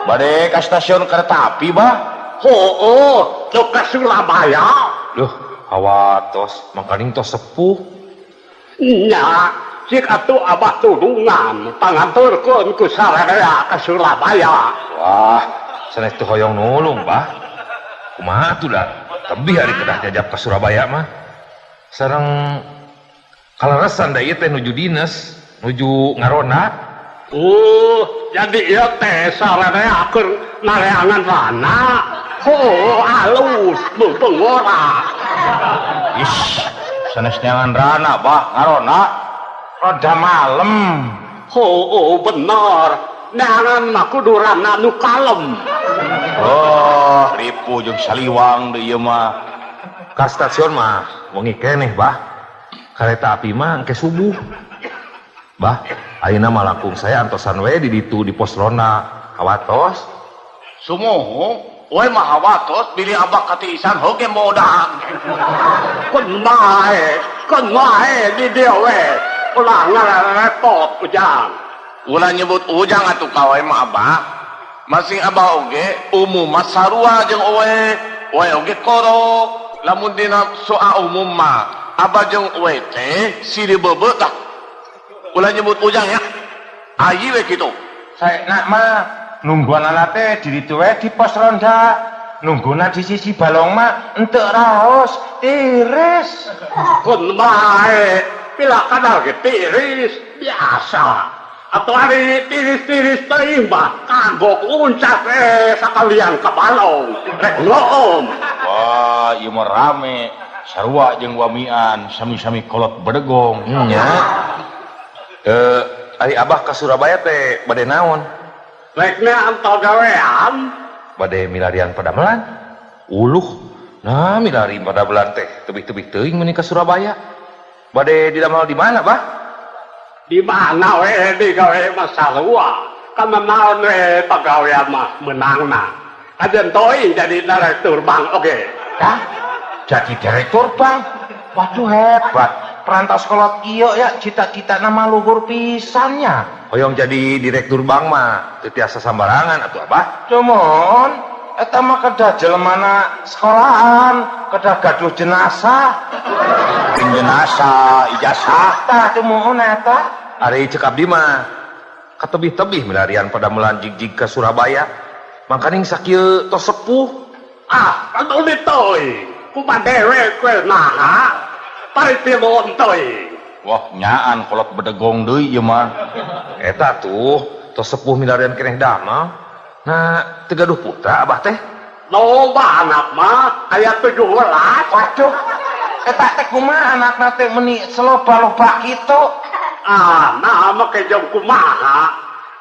bade ka stasiun kereta api, bah? Heueuh, teu ka Surabaya. Loh, hawatos, mangkaning tos sepuh. Nya, cik atuh abah tudungan, panganturkeun ku sararea ka Surabaya. Wah, sanes teu hoyong nulung, bah. Kumaha atuh da? Tebih ari kedah jajap ka Surabaya mah. Sareng kaleresan da ieu teh nuju dinas, nuju ngaronda. Oh, jadi ieu teh sararea keur nareangan rana. Oh, alus, mumpung ora. Ish, sanes neangan rana, bah, ngarona. Roda malem. Oh, bener. Neangan mah kudu rana nu kalem. Oh, ripuh jeung saliwang deui ieu mah. Ka stasiun mah wengi keneh, bah. Kareta api mah engke subuh. Bah, ayeuna mah langkung saya antosan we di ditu di pos ronda. Hawatos. Sumuhun, we mah hawatos bilih abah katiisan oge modang. Keun bae, keun bae di dieu we. Ulah ngarepot Ujang. Ulah nyebut Ujang atuh ka we mah abah. Masing abah oge umum mah sarua jeung owe. Owe oge korok. Lamun dina soal umum mah abah jeung owe teh silih bebeut tah. Ulah nyebut Ujang ya. Ayi we kitu. Saena mah nungguan teh di ditu we di pos ronda. Nungguna di sisi balong mah henteu raos, tiris. Keun bae, pila kadar ge tiris biasa. Atuh ari tiris-tiris teuing mah kagok uncat sakalian ka balong. Rek ngoom. Wah, ieu mah rame. Sarua jeung wamian, sami-sami kolot bedegong. Nya. Ari abah ka Surabaya teh bade naon? Rek neang gawean. Bade milarian padamelan. Uluh. Nah, milari padamelan teh tebih-tebih teuing meuni ka Surabaya. Bade didamel di mana, bah? Di mana we digawe mah sarua. Kana naon we pagawean mah meunangna. Kajen teuing jadi direktur bank oge. Hah? Jadi direktur bank? Waduh hebat. Perantas kolot ieu ya cita-cita nama luhur pisannya. Hoyong jadi direktur bank mah teu tiasa sambarangan atuh abah. Cuman eta mah kedah jelemana sekolahan, kedah gaduh jenazah. Jenazah, ijazah. Tah cumuhun eta. Ari cek abdi mah katebih-tebih milarian padamelan jig-jig ka Surabaya. Mangkaning sakieu tos sepuh. Ah, atuh teuing. Kumaha dewek we naha? Pari pilon teuing. Wah, nyaan kolot bedegong deui ieu mah. Eta tuh tos sepuh milarian keneh damel. Nah, teu gaduh putra abah teh. Loba anak mah aya 17. Waduh. Eta teh kumaha anakna teh meuni seloba-loba kitu? Ah, nah make jeung kumaha?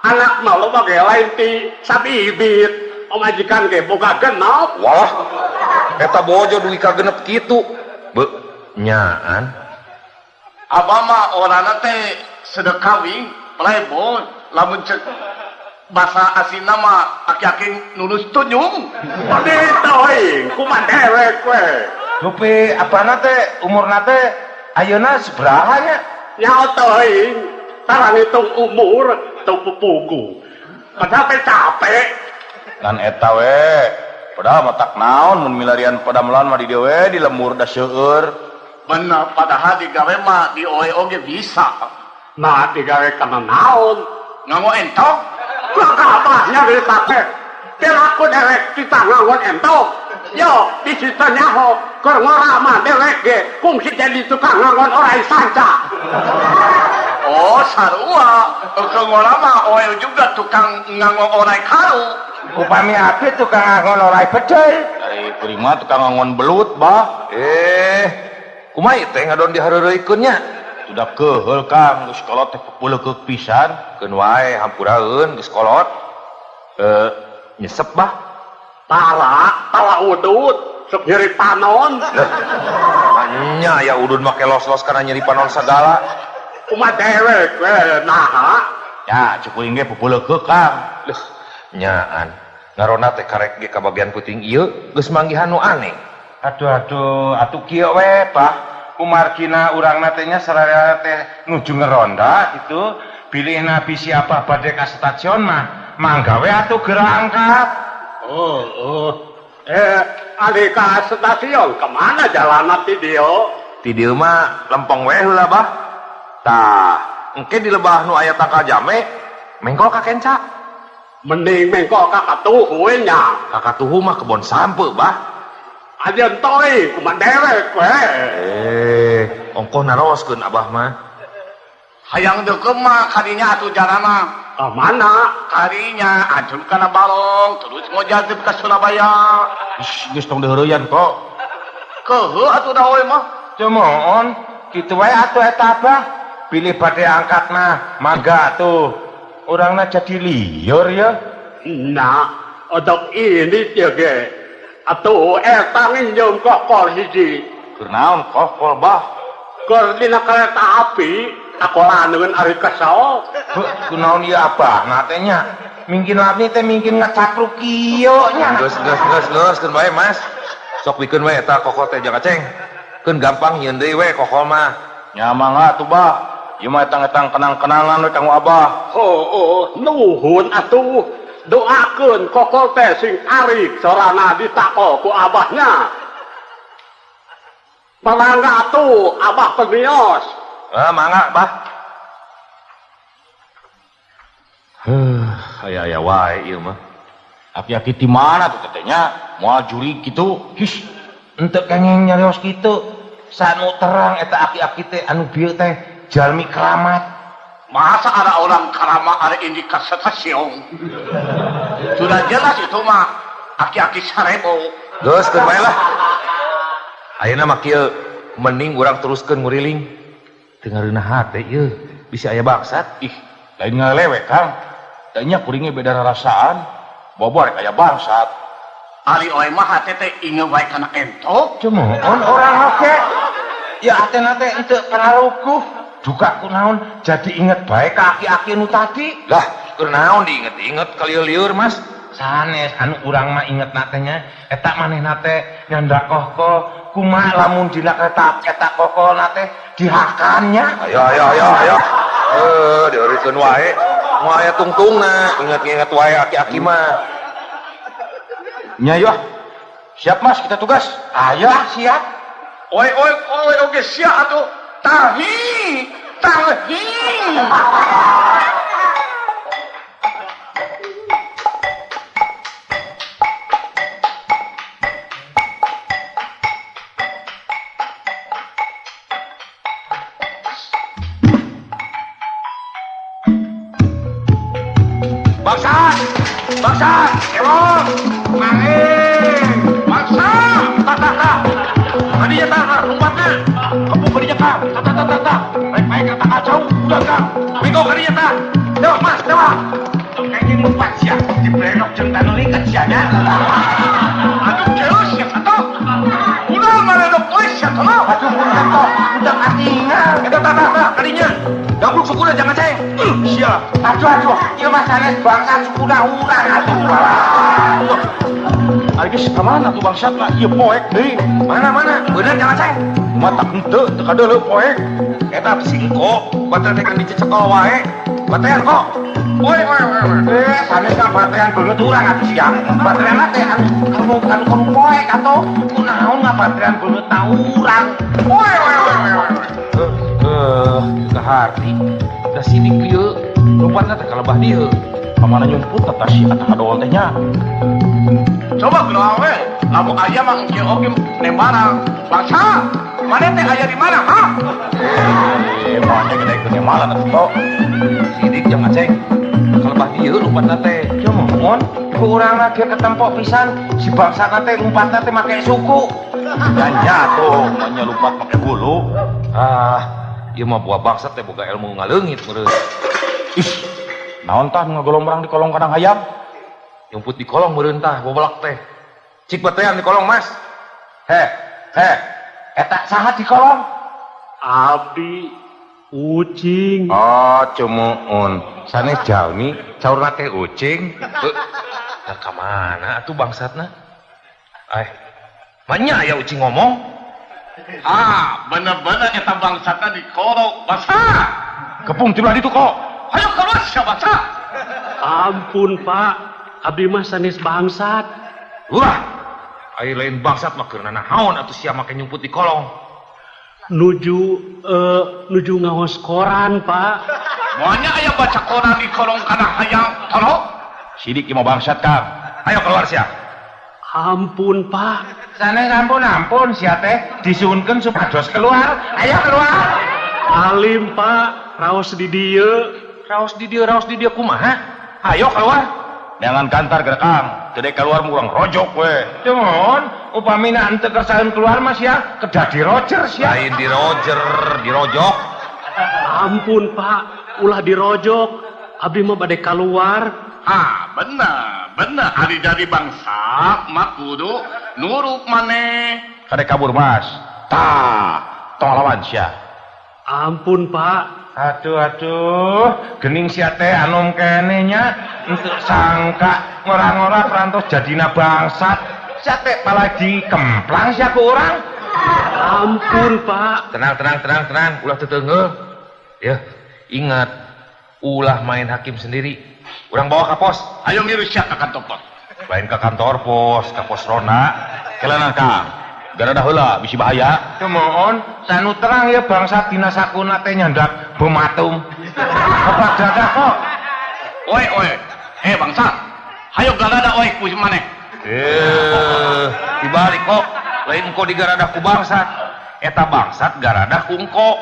Anak mah loba ge lain ti sabibit. Pamajikan ge boga genep. Wah, eta bojo dugi ka genep kitu. Be, nyaan. Abah mah orangna teh sedekah wing, playboy, lamun cek bahasa asina mah aki-aki nulus tunyung. Bade teuing, kumaha dewek we. Dupi abahna teh umurna teh ayeuna sabaraha nya? Nyaho teuing, tara ngitung umur teu pupugu. Padahal teh capek. Ngan eta we, padahal mah tak naon mun milarian padamelan mah di dieu we di lembur da seueur. Bener, padahal digawe mah di oe oge bisa. Nah, digawe kana naon? Nganggo entok. Kakabahnya dipake. Piraku dewek kita nganggo entok. Yo, di situ nyaho, keur ngora mah dewek ge kungsi jadi tukang ngangon orai sanca. Oh, sarua. Keur ngora mah oe juga tukang nganggo orai karu. Upami abdi tukang ngangon orai bedil. Ari kuring mah tukang ngangon belut, bah. Kumaha ieu teh ngadon dihareureuykeun nya? Sudah keheul, Kang, geus kolot teh peuleukeup pisan. Keun wae hampuraeun geus kolot. Nyesep bah. Tala, tala udut, sok nyeri panon. Lah, nya ya udut make los-los kana nyeri panon sagala. Kumaha dewek we naha? Ya, cek kuring ge pupuleukeuk Kang. Leuh, nyaan. Ngarona teh karek ge ka bagian peuting ieu geus manggihan nu aneh. Aduh aduh, atuh kieu we, Pak. Kumargina urangna teh nya sararea teh nuju ngeronda gitu. Bilihna bisi Abah bade ka stasiun mah, mangga we atuh geura angkat. Oh, oh. Ari ka stasiun kemana jalanna ti dieu? Ti dieu mah lempeng we heula, Bah. Tah, engke di lebah nu aya tangkal jame, mengkol ka kenca. Mending mengkol ka katuhu we nya. Ka katuhu mah kebon sampe, Bah. Ajeun teuing kumaha dewek we. Ongkoh naroskeun Abah mah. Hayang deukeum mah kadinya atuh jalana. Ka mana? Kadinya antum kana balong terus ngojazib ka Surabaya. Ih, geus tong deuheureyan kok. Keuheuh atuh da we mah. Cumoon, kitu wae atuh eta Abah. Bilih bade angkat mah, mangga atuh. Urangna jadi liur ya. Nah, odok ini teh ge. Atuh eta nginjeum kokol hiji. Keur naon kokol, Bah? Keur dina kereta api, takolaneun ari kesel. Heuh, kunaon ieu Abah na teh nya? Mingkin lami teh mingkin ngecapruk kieu nya. Geus geus geus geus keun bae, Mas. Sok bikeun we eta kokol teh jang aceng. Keun gampang nyieun deui we kokol mah. Nya mangga atuh, Bah. Ieu mah etang-etang kenang-kenangan we kanggo Abah. Heuh, nuhun atuh. Doakeun kokol teh sing arik sorana ditakol ku abahnya. Mangga atuh abah penios. Ah, mangga, Bah. Heuh, aya-aya wae ieu mah. Aki-aki ti mana tuh teh nya? Moal jurig kitu. His, henteu kenging nyarios kitu. Sanu terang eta aki-aki teh anu bieu teh jalmi keramat. Masa ada orang keramat ada ini ke stasiun? Sudah jelas itu mah aki-aki sarebo. Geus keun bae lah. Ayeuna mah kieu mending urang teruskeun nguriling. Teu ngareunah hate ieu, bisi aya bangsat. Ih, lain ngalewe Kang. Da nya kuringnya beda rarasaan. Bobo rek aya bangsat. Ari oe mah hate teh ingeun wae kana entok. Cumoon orang oge. Ya atena teh henteu pangarukuh. Duka kunaon jadi inget bae ka aki-aki nu tadi. Lah, kunaon diinget-inget kalieu-lieur, Mas? Sanes anu urang mah inget na teh nya eta manehna teh nyandak kohko kumaha lamun dina kereta eta kohko na teh dihakan nya. Ayo ayo ayo ayo. Dieureutkeun wae. Moal aya tungtungna, inget-inget wae aki-aki mah. Nya yeuh. Siap Mas, kita tugas. Ayo siap. Oi oi oi oge siap atuh. Tahi, tahi. Bangsa, bangsa, ewok, maling, bangsa, tah tah tah, kadinya tah, lompatna, kepung kadinya tah, tah tah tah tah, baik baik kata kacau, udah kang, bego kadinya tah, dewa mas, dewa, kayaknya lompat sia, dibrenok jeung tanu liket sia nya. Aduh geus sia atuh, udah maledok euy sia teh. Aduh punten toh, udah katingal. Eta tah tah tah, kadinya, gabluk sukuna jangan ceng, sia. Aduh aduh, ieu mah sanes bangsa sukuna urang atuh. Ari geus ka mana tuh bangsatna? Ieu poek deui. Mana mana? Bener jangan ceng. Mata henteu teu kadeuleu poek. Eta singko, batean teh kan dicecekol wae. Batean kok. Oi oi oi. Sanes ka batean beungeut urang atuh sia. Batean teh anu anu anu poek atuh. Kunaon ngabatean beungeut ta urang. Oi oi oi oi. Ka harti. Da sidik ieu. Lompatna teh ka lebah dieu. Kamana nyumput teh si eta kadol teh nya. Coba kunaon we? Lamun aya mah engke oge nembarang. Bangsa, mana teh aya di mana, ha? Mah teh gede gede malah atuh tok. Sidik jeung aceng. Ka lebah dieu lompatna teh. Cumoon, ku urang lagi ketempok pisan si bangsatna teh lompatna teh make suku. Nya atuh, mah lompat make bulu. Ah, ieu mah buah bangsat teh boga ilmu ngaleungit meureun. Ih, naon tah nu ngagolombrang di kolong kandang hayam? Nyumput di kolong meureun tah bobolak teh. Cik batean di kolong, Mas. Heh, heh. Eta saha di kolong? Abdi. Ucing. Oh, cumuun. Sanes jalmi, saurna teh ucing. Lah ka mana atuh bangsatna? Ai. Manya aya ucing ngomong? Ah, bener-bener eta bangsatna dikorok basah. Kepung tiba ditu kok. Hayo keluar sia basah. Ampun, Pak. Abdi mah sanes bangsat. Wah. Ai lain bangsat mah keur nanaon atuh sia make nyumput di kolong. Nuju ngaos koran, Pak. Moalnya aya baca koran di kolong kana hayang tolong. Sidik ieu mah bangsat, Kang. Ayo keluar sia. Ampun, Pak. Sanes ampun-ampun sia teh disuhunkeun supados keluar. Ayo keluar. Alim, Pak. Raos di dieu. Raos di dieu, raos di dieu kumaha? Ayo keluar. Jangan kantar geura Kang. Teu dek keluar mah urang rojok we. Cumun, upamina henteu kersaeun keluar mah sia kedah di Roger sia. Lain di Roger, dirojok. Ampun, Pak. Ulah dirojok. Abdi mah bade keluar. Ah, bener, bener. Ari jadi bangsa mah kudu nurut maneh. Kade kabur, Mas. Tah, tong lawan sia. Ampun, Pak. Aduh, aduh, gening sia teh anom kene nya, henteu sangka ngora-ngora perantos jadina bangsat. Sia teh palagi kemplang sia ku urang. Ampun, Pak. Tenang, tenang, tenang, tenang, ulah teteunggeul. Ya, ingat, ulah main hakim sendiri. Urang bawa ka pos. Ayo ngiru sia ka kantor pos. Lain ka kantor pos, ka pos ronda. Kelanan Kang. Gara heula bisi bahaya. Cumoon, sanu terang ya bangsa dina sakuna teh nyandak bomatum. Kepak dadah kok. Oi, oi. Bangsa. Hayo garada oi ku maneh. Dibalik kok. Lain engko digaradah ku bangsat. Eta bangsat garadah ku engko.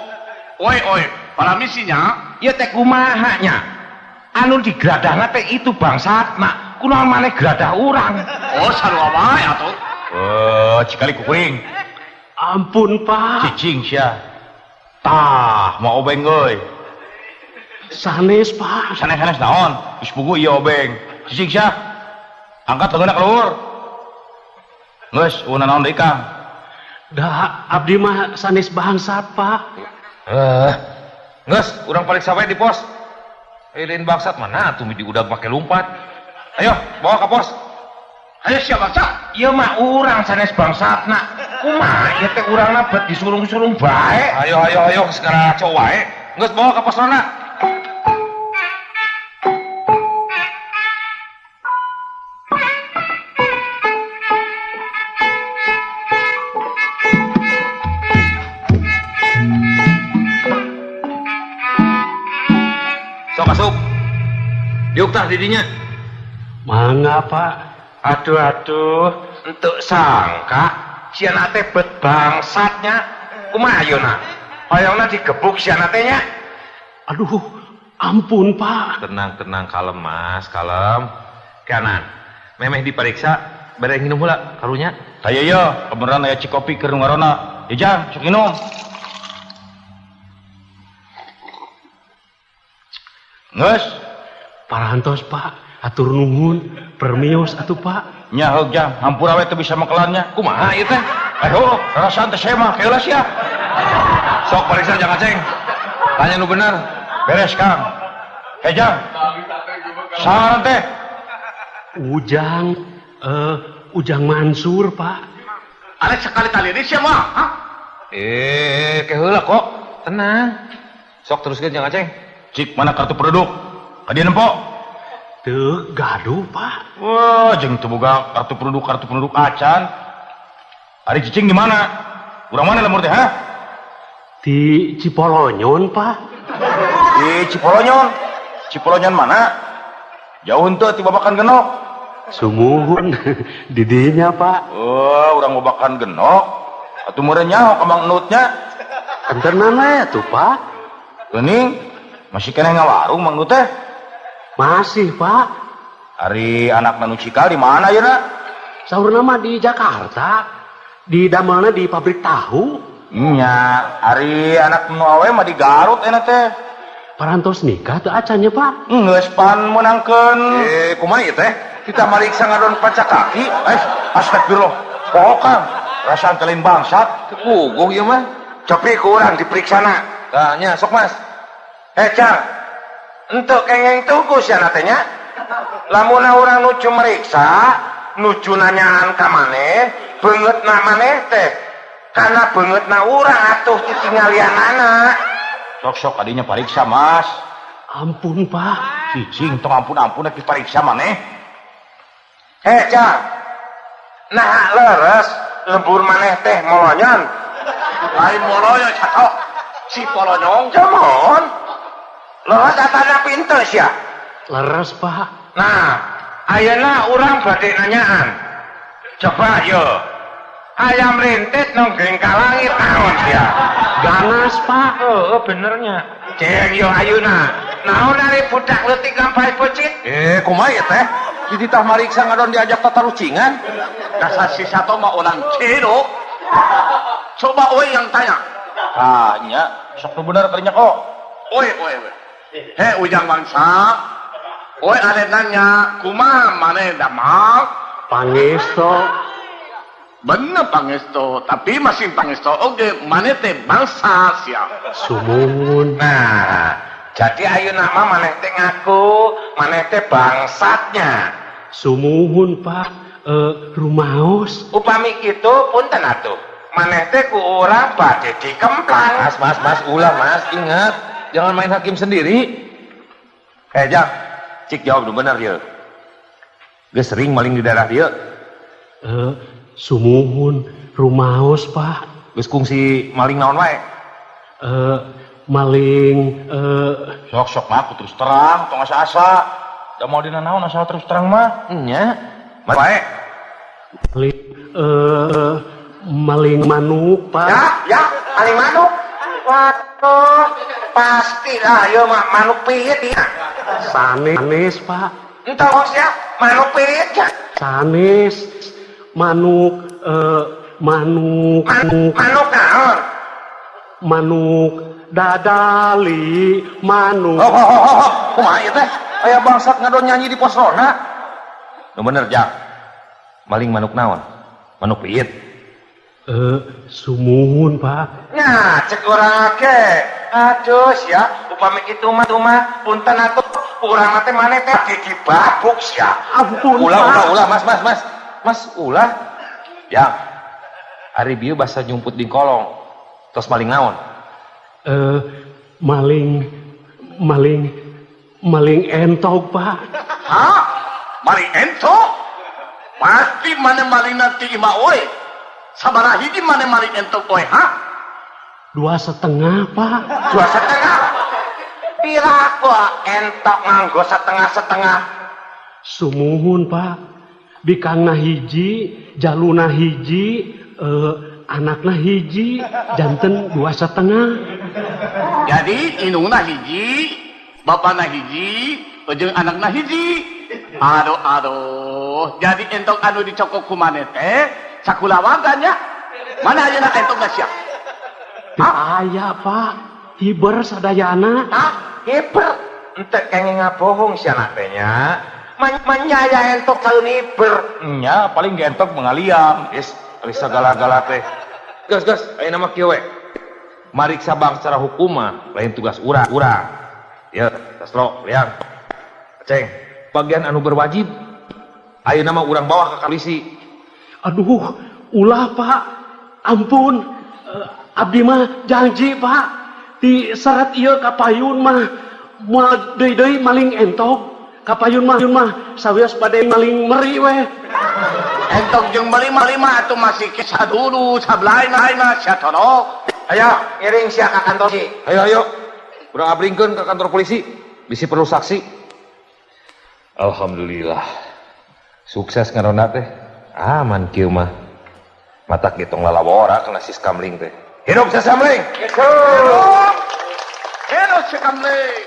Oi, oi. Para misinya ieu teh kumaha nya? Anu digeradahna teh itu bangsatna. Kunaon maneh geradah urang? Oh, sarua wae atuh. Cikali kukuring. Ampun, Pak. Cicing sia. Tah, mau obeng euy. Sanes, Pak. Sanes-sanes naon? Geus puguh ieu obeng. Cicing sia. Angkat leungeunna ka luhur. Geus, eueuh naon deui, Kang? Da, abdi mah sanes bangsat, Pak. Geus, urang pariksa wae di pos. Lain bangsat mana atuh diudag make lumpat. Ayo, bawa ka pos. Ayo sia bangsa. Ieu mah urang sanes bangsatna. Kumaha ieu teh urangna bet disurung-surung bae. Ayo ayo ayo sekarang ngaco wae. Geus bawa ka pos ronda. Sok asup. Diuk tah di dinya. Mangga, Pak. Aduh, aduh, entuk sangka siana teh bet bangsatnya. Kumaha ayeuna? Hoyongna digebuk siana teh nya. Aduh, ampun, Pak. Tenang, tenang, kalem, Mas, kalem. Kanan. Memeh diperiksa, bere nginum heula karunya. Tah ieu ye, kebeneran aya cikopi keur nu ngarona. Ye Jang, sok minum. Geus, parantos, Pak. Atur nuhun, permios atuh, Pak. Nya heug Jang, hampura we teu bisa mekelannya. Kumaha ieu teh? Aduh, rasaan teh saya mah keula sia. Sok pariksa Jang Aceng. Tanya nu bener. Beres, Kang. Hei Jang. Saran teh? Ujang, Ujang Mansur, Pak. Arek sekali-kali ini sia mah, ha? Ke heula kok. Tenang. Sok teruskeun Jang Aceng. Cik mana kartu penduduk? Ka dieu nempo. Teu gaduh, Pak. Wah, jeung teu boga kartu penduduk acan. Ari cicing di mana? Urang mana lemur teh, ha? Di Cipolonyon, Pak. Di Cipolonyon. Cipolonyon mana? Jauh henteu ti Babakan Genok. Sumuhun di dinya, Pak. Oh, urang Babakan Genok. Atuh meureun nyaho ka Mang Enutnya. Enternan we atuh, Pak. Geuning masih keneh ngawarung Mang Enut teh. Masih, Pak. Ari anak nu cikal di mana ayeuna? Saurna mah di Jakarta. Di damelna di pabrik tahu. Nya, ari anak nu awe mah di Garut euna teh. Parantos nikah teu acan nya, Pak? Geus pan meunangkeun. Kumaha ieu teh? Kita mariksa ngadon paca kaki. Astagfirullah. Poho, Kang. Rasaan teh lain bangsat. Teu puguh ieu mah. Cobi ku urang diperiksana. Tah nya sok, Mas. Eh, Jang. Henteu kenging tunggu sia teh nya. Lamun urang nuju meriksa, nuju nanyaan ka maneh, beungeutna maneh teh. Karena beungeutna urang atuh titinggalianana. Sok sok adinya pariksa, Mas. Ampun, Pak. Cicing tong ampun-ampun rek dipariksa maneh. Eh, Jang. Nah, leres lembur maneh teh molonyon. Lain moloyo catok. Si polonyong. Jamon. Leres atana pinter sia. Leres, Pak. Nah, ayeuna urang bade nanyaan. Coba yo. Ayam rintit nonggeng ka langit naon sia? Ganas, Pak. Oh, benernya. Ceng yo ayeuna. Naon ari budak leutik lampah peucit? Eh, kumaha ieu teh? Dititah mariksa ngadon diajak tatarucingan. Dasar si Sato mah orang Cino. Coba oi yang tanya. Ah, nya sok nu bener kadinya kok. Oi, oi, oi. He Ujang Bangsa. Oi ada nanya, kumaha maneh damang? Pangesto. Bener pangesto, tapi masih pangesto oge maneh teh bangsa sia. Sumuhun. Nah, jadi ayeuna mah maneh teh ngaku maneh teh bangsatnya. Sumuhun, Pak. Eh, rumaos. Upami kitu punten atuh. Maneh teh ku urang bade dikemplang. Mas, Mas, Mas, ulah, Mas, ingat. Jangan main hakim sendiri. Eh, Jang, cik jawab nu bener ye. Geus sering maling di daerah dieu. Eh, sumuhun. Rumaos, Pak. Geus kungsi maling naon wae. Eh, maling eh. Sok sok ngaku terus terang, tong asa-asa. Da mau dina naon asal terus terang mah. Nya. Wae. Maling eh, maling manuk, Pak. Ya, ya, maling manuk. Waduh, pastilah ieu mah manuk piit ya. Sanes, Pak. Entah ya, manuk piit ya. Sanes manuk eh, manuk Manuk, manuk naon? Manuk dadali manuk. Oh, oh, oh, oh, oh. Kumaha ieu teh? Aya bangsat ngadon nyanyi di pos ronda. Nu bener, Jang. Maling manuk naon? Manuk piit. Eh, sumuhun, Pak. Nah, cek urang ge. Aduh, sia, upami kitu mah tuh mah punten atuh urang mah teh maneh teh gigi babuk sia. Ampun, Ulah, Pak. Ulah, ulah, Mas, Mas, Mas. Mas, ulah. Jang. Ari bieu basa nyumput di kolong. Tos maling naon? Eh, maling maling maling entog, Pak. Hah? Maling entog? Pasti maneh maling nanti ima oi. Sabaraha hiji maneh maling entog oi, ha? 2,5, Pak. 2,5. Pira kok entok nganggo setengah-setengah? Sumuhun, Pak. Bikangna hiji, jaluna hiji, eh, anakna hiji, janten 2,5. Jadi indungna hiji, bapakna hiji, jeung anakna hiji. Aduh, aduh. Jadi entok anu dicokok ku maneh teh sakulawarga nya. Mana ayeuna entokna sia? Teu aya, Pak. Hiber sadayana. Hah? Hiber. Ente kenging ngabohong sia teh nya. Menyaya entok kalau hiber. Nya paling gentok mengaliam. Is, ari sagala-gala teh. Gas, gas, ayeuna mah kieu we. Mariksa bang secara hukum mah lain tugas urang, urang. Ya, Sastro, Liang. Ceng, bagian anu berwajib ayeuna mah urang bawa ke polisi. Aduh, ulah, Pak. Ampun. Eh, abdi mah janji, Pak. Di syarat ieu kapayun mah moal deui-deui maling entog. Kapayun mah yun mah sawios bade maling meri we. Entok jeung meri mah atuh masih kisah dulu sablaina sia torok. Ayo, ngiring sia ka kantor si. Ayo, ayo. Urang abringkeun ke kantor polisi. Bisi perlu saksi. Alhamdulillah. Sukses ngaronda teh. Aman kieu mah. Matak ge tong lalawora kana si Kamling teh. Hidup si Kamling. Hidup. Hidup si Kamling.